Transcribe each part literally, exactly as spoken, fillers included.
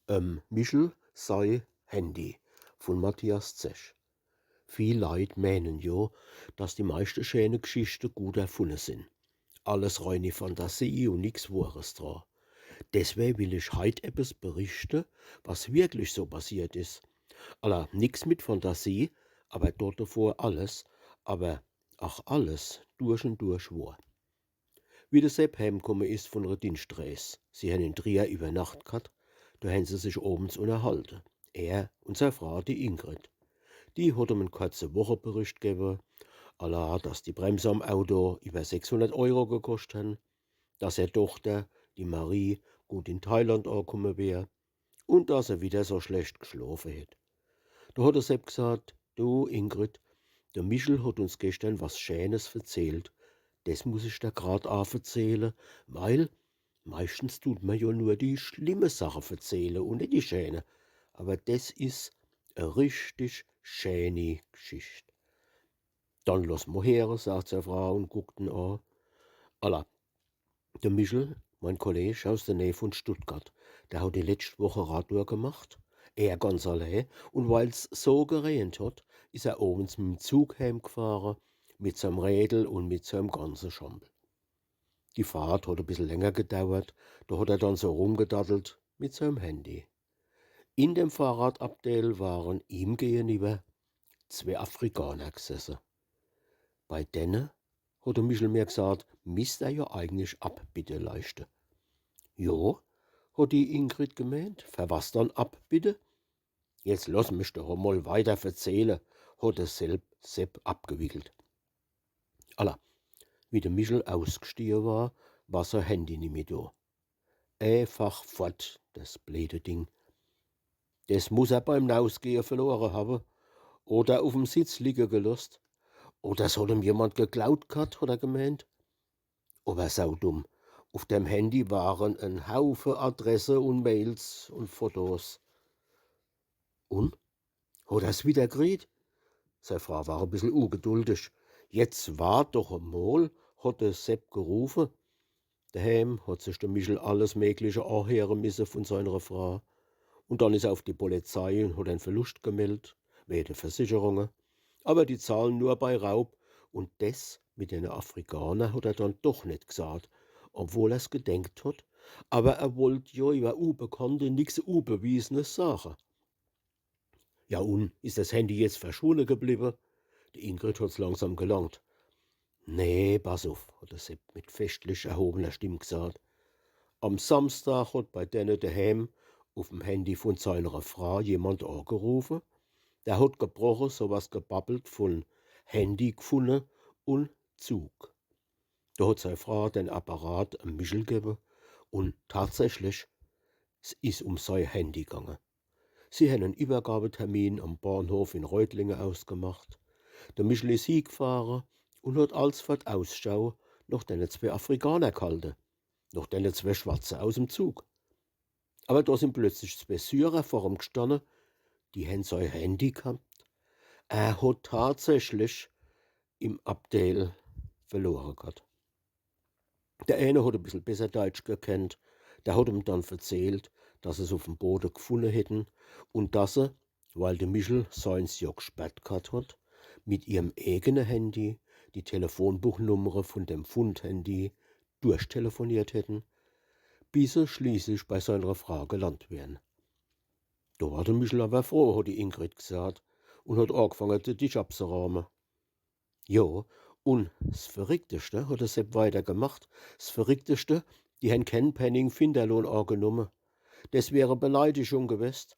Ähm, Michel sei Handy vun Matthias Zech. Viel Leit meenen jo, dass die meischte schäne Gschichte gut erfunne sin. Alles reini Fantasie un nix Wohres dra. Deswege will ich heit eppes berichte, was wirklich so passiert is. Alla, nix mit Fantasie, awwer dodevor alles, awwer ach alles durch un durch wohr. Wie de Sepp heemkumme is vun re Dinschtrees, sie hen in Trier iwwer Nacht ghat, do hen se sich owends unnerhalte, er un sei Fraa, die Ingrid. Die hot em en korze Wochebericht gewwe, alla, dass die Bremse am Auto iwwer sechshunnert Euro gekoscht hen, dass er Dochter, die Marie, gut in Thailand akumme wär un dass er widder so schlecht gschlofe hätt. Do hot de Sepp gsaat: „Du, Ingrid, de Michel hot uns geschtern was Schänes verzählt. Des muss ich der grad a verzähle, weil meischtens tut mer jo nur die schlimme Sache verzähle un net die schäne. Awwer des is e richtig schäni Gschicht.“ „Dann loss mo heere“, saat sei Fraa un guckt en a. Alla, de Michel, mein Kolleg aus de Näh vun Stuttgart, der hot die letscht Woch e Radtour gemacht, er ganz allee, un weil's so gereent hot, is er owends mit'm Zug heemgfahre, mit seim Rädel un mit seim ganze Schampel. Die Fahrt hot e bissel länger gedauert, do hot er dann so rumgedaddelt mit seim Handy. In dem Fahrradabdeel ware ihm gegeniwwer zwee Afrikaner gsesse. „Bei denne“, hot de Michel mer gsaat, „misst er jo eigentlich Abbitte leischte.“ „Jo“, hot die Ingrid gemeent, „fer was dann Abbitte?“ „Jetzt loss mich doch emol weiter verzähle“, hot de Sepp, Sepp abgewickelt. Alla, wie de Michel ausgstiege war, war sei Handy nimmi do. Eefach fort, des bleede Ding. Des muss er beim Nausgehe verlore hawwe oder uf'm Sitz ligge gelosst. Oder es hot em jemand geklaut ghat, hot er gemeent. Awwer saudumm. Uf dem Handy ware en Haufe Adresse un Mails un Fotos. Un? Hot er's widder kriet? Sei Fraa war e bissel ugeduldig. „Jetzt wart doch emol“, hot de Sepp gerufe. Deheem hot sich de Michel alles Megliche aheere misse vun seiner Fraa. Un dann is er uf die Polizei un hot en Verluscht gemeldt, wege de Versicherunge. Awwer die zahlen nur bei Raub. Un des mit dene Afrikaner hot er dann doch net gsaat, obwohl er's gedenkt hot. Awwer er wollt jo iwwer Ubekannte nix Ubewiesenes sage. „Ja, un is des Handy jetzt verschwunne gebliwwe?“ De Ingrid hot's langsam gelangt. „Nee, pass uf“, hot de Sepp mit feschtlich erhobener Stimm gsaat. „Am Samschdag hot bei denne deheem uf'm Handy vun seiner Fraa jemand agerufe. Der hot gebroche so was gebabbelt vun Handy gfunne un Zug.“ Do hot sei Fraa den Apparat em Michel gewwe un tatsächlich, s is um sei Handy gange. Sie hen en Iwwergabetermin am Bahnhof in Reutlinge ausgemacht. De Michel is hiegfahre un hot alsfort Ausschau noch denne zwee Afrikaner ghalte, noch denne zwee Schwarze aus em Zug. Awwer do sin plötzlich zwee Syrer vor em gstanne, die hen sei Handy ghabt. Er hot tatsächlich im Abdeel verlore ghabt. Der eene hot e bissel besser Deitsch gekennt, der hot em dann verzählt, dass se's uf'm Bode gfunne hätten un dass se, weil de Michel seins jo gsperrt ghabt hot, mit ihrem eigene Handy die Telefonbuchnummere vun dem Fundhandy durchtelefoniert hätten, bis se schließlich bei seiner Fraa gelandt wären. Do war de Michel awwer froh, hot die Ingrid gsaat un hot agfange, de Disch abzeraame. Jo, un s Verrickteste, hot de Sepp weiter gemacht, s Verrickteste, die hen ken Penning Finderlohn agenumme. Des wär e Beleidigung gewest.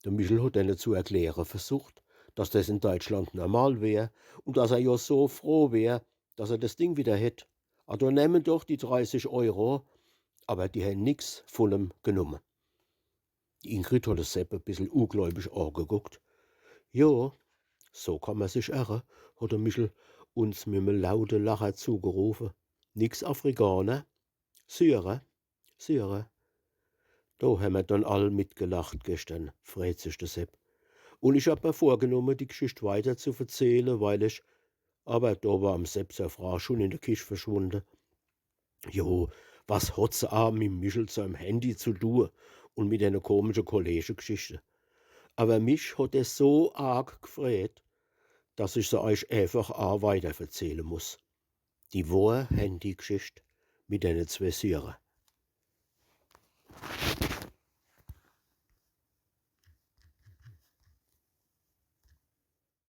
De Michel hot denne zu erkläre versucht, dass des in Deitschland normal wär un dass er jo so froh wär, dass er des Ding widder hätt. „Ah, do nemmen doch die dreißig Euro“, awwer die hen nix vun em genumme. Die Ingrid hot de Sepp e bissel ugläubig ageguckt. „Jo, so kann mer sich erre“, hot de Michel uns mit me laute Lacher zugerufe. „Nix Afrikaner? Syrer? Syrer?“ Do hen mer dann all mitgelacht geschtern, freet sich de Sepp. „Un ich hab mer vorgenumme, die Gschicht weiter zu verzähle, weil ich“, awwer do war em Sepp sei Fraa schun in de Kisch verschwunde. „Jo, was hot se a mit em Michel seim Handy zu due?“ un mit dene komische Kollegegeschichte. Awer mich hot es so arg gfreet, dass ich se eich eefach aa weiterverzähle muss. Die wohr Handygeschicht mit dene zwee Syrer.